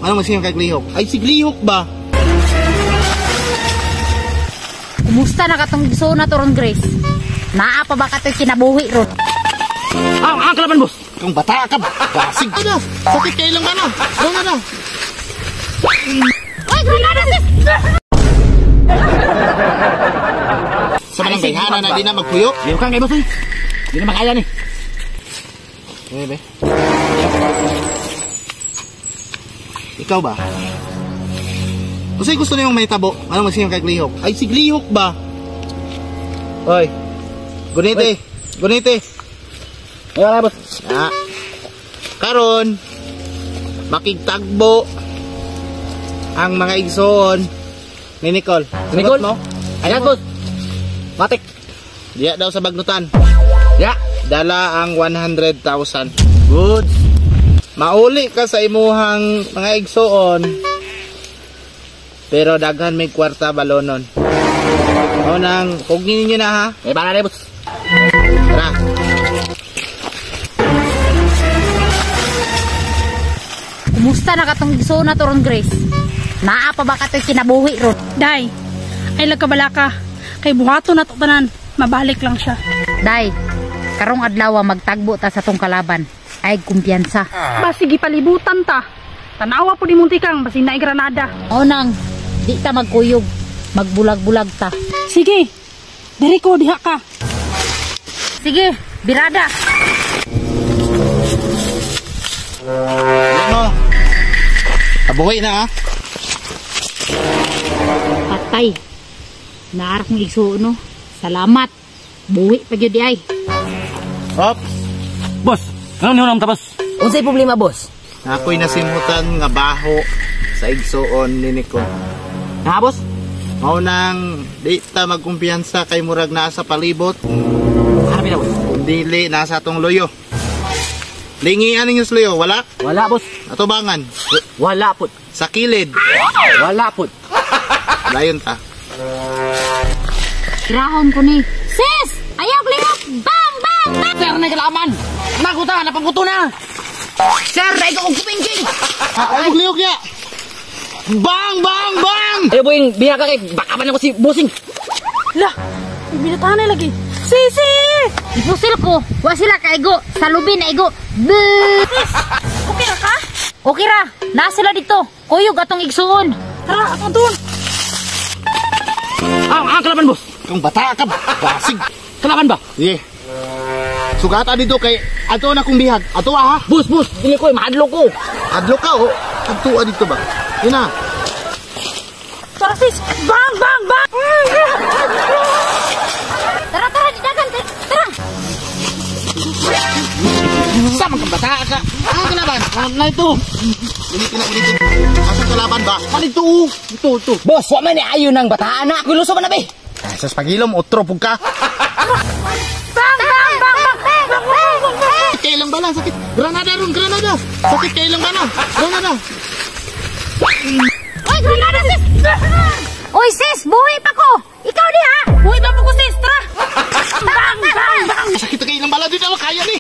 Ano magsiyang kay Glihok? Ay, si Glihok ba? Kumusta na katong igsoon na to ron, Grace? Naa pa ba kato'y kinabuhi ron? Ang kalaban, boss. Kung bata ka, basig. Ano? Sakit kayo lang ba na? Ano na? Uy, granada sis! Sa manang bayhana na di na magpuyok? Lihok kang kay boss, eh. Di na makaya ni. Eh, be. Ikaw ba? Kasi gusto niyong may tabo. Ano magsiyang kay Glihok? Ay, si Glihok ba? Hoy. Gunite. Gunite. Wala, boss. Ah. Karon, makigtagbo ang mga igsoon ni Nicole. Nicole? Sagot mo? Ayan, boss. Matik. Diya daw sa bagnutan. Ya. Dala ang 100,000. Goods. Mauli ka sa imuhang mga igsoon. Pero daghan may kwarta balonon. O nang pugnin ninyo na ha. Eh, bala na, boss. Tara. Kumusta na katong igsoon na to ron, Grace? Naa pa ba kato'y kinabuhi ron? Day, ay lagkabala ka. Kay buhato na to tanan, mabalik lang siya. Day, karong adlaw magtagbo ta sa tong kalaban. Ay kumpiyansa. Basig ipalibutan ta. Tanawa po ni muntikang basin na granada. O nang, di ta magkuyog. Magbulag-bulag ta. Sige, diri ko diha ka. Sige, birada. Ano? Abuhi na ha. Patay. Naarak mong igsuon no. Salamat. Buhi pa gyud di ay. Ops. Boss, ano niyo nang tapos? Unsay problema, boss? Ako'y nasimutan nga baho sa igsuon ni Nicole. Ha, boss? Mao nang di ta magkumpiyansa kay murag nasa palibot. Harap na, boss. Dili nasa atong loyo. Lingian ninyo sa loyo, wala? Wala, boss. Atubangan. Wala po. Sa kilid. Wala po. Dayon ta. Grahon ko ni. Sis! Ayaw lihok! Bang! Bang! Bang! Sir, nagkalaman. Nakuta, napangkuto na. Sir, naigo kong kupingking. Ay, maglihok ya. Bang! Bang! Bang! Ayo, boying, biha ka kay baka man ako si bossing. Lah, binatahan na lagi. Sisi! Ipusil ko. Wa sila kaigo. Sa lubi na igo. Buh! Sis, okay ra ka? Okay ra. Na sila dito. Kuyog atong igsuon. Tara, atong doon. Ang kalaban, boss. Kung bata ka, basig. Kalaban ba? Sige. Sugata dito kay ato na kong bihag. Ato ha. Boss, boss, dili ko, mahadlo ko. Adlo ka oh. Ato dito ba? Yun na. Tara sis, bang! Bang! Bang! Tara, tara, didagan. Tara. Sama kang bata ka. Ang kalaban. Na ito. Ulitin na ulitin. Asa kalaban ba? Dito. Ito, ito. Boss, wa man ni ayo ng bataan na. Ako luso man na be. Sa pagilom, otro pug ka. Bang! Bang! Bang! Bang! Bang! Bang! Bang! Sakit kailang bala, sakit. Granada ron, granada. Sakit kailang bala, granada. Uy, granada sis! Uy sis, buhi pa ko. Ikaw diha. Buhi pa po ko sis, tara. Bang! Bang! Bang! Sakit kailang bala, dito kaya ni.